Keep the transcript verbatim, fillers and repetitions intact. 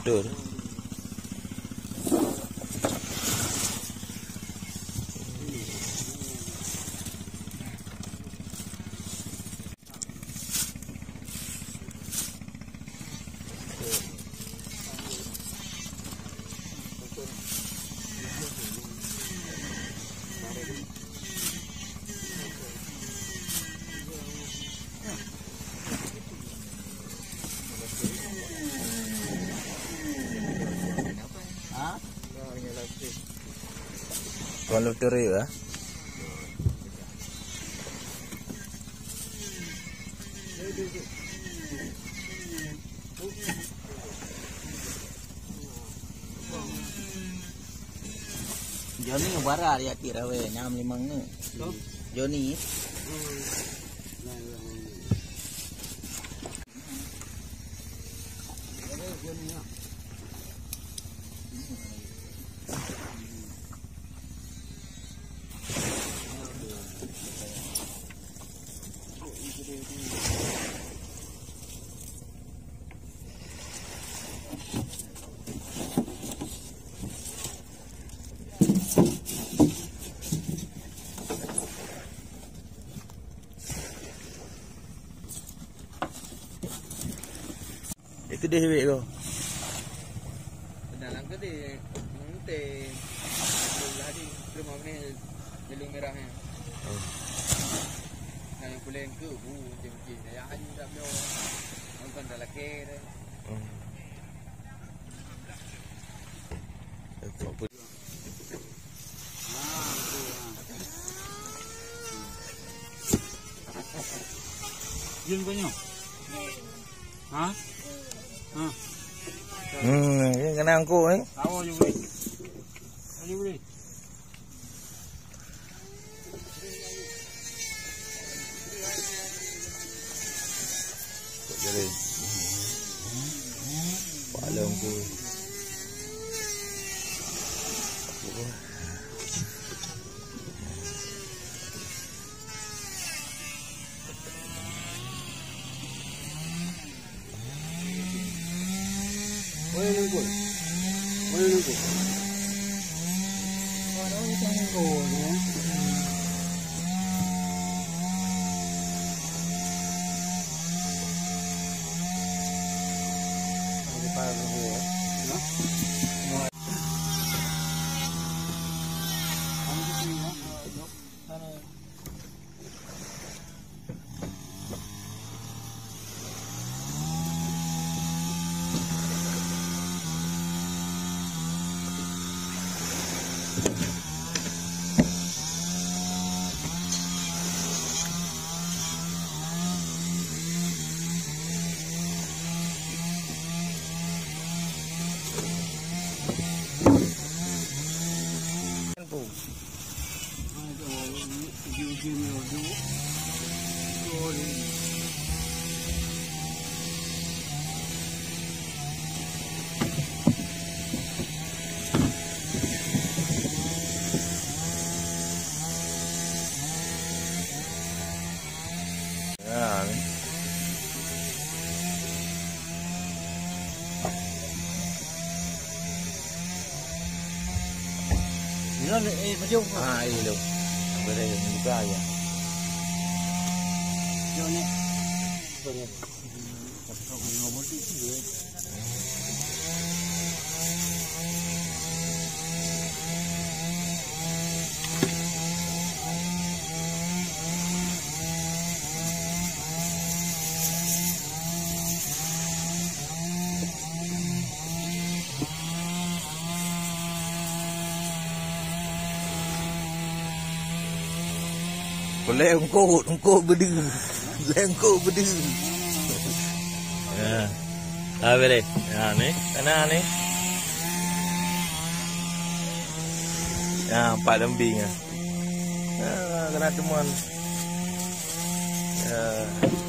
Betul. Kon luturi ya. Joni bara di ati rawe nyam limang ni. Joni. Itu dia hiwik tu. Dalam ke dia? Mungkin. Tadi, terima kasih. Jalur merah ni. Oh. Nah, yang boleh ke? Bu, macam-macam. Saya hanya tak boleh. Nonton dah laki dia. Oh. Jin ko nyoe? Ha? Ha. Hmm, ini kena angkut ni. Tahu juga. Tahu juga. Jadi. Pak Long tu. Nyoe, eh, maju. Ah, iya, lo. Boleh buka ya. Nyoe ni. Lé eungkôt, eungkôt beudeuh. Lé eungkôt beudeuh. Ya. Ah, boleh. Ya, ni. Sana ni. Ya, empat lembing ah. Ya, kena temuan. Ya.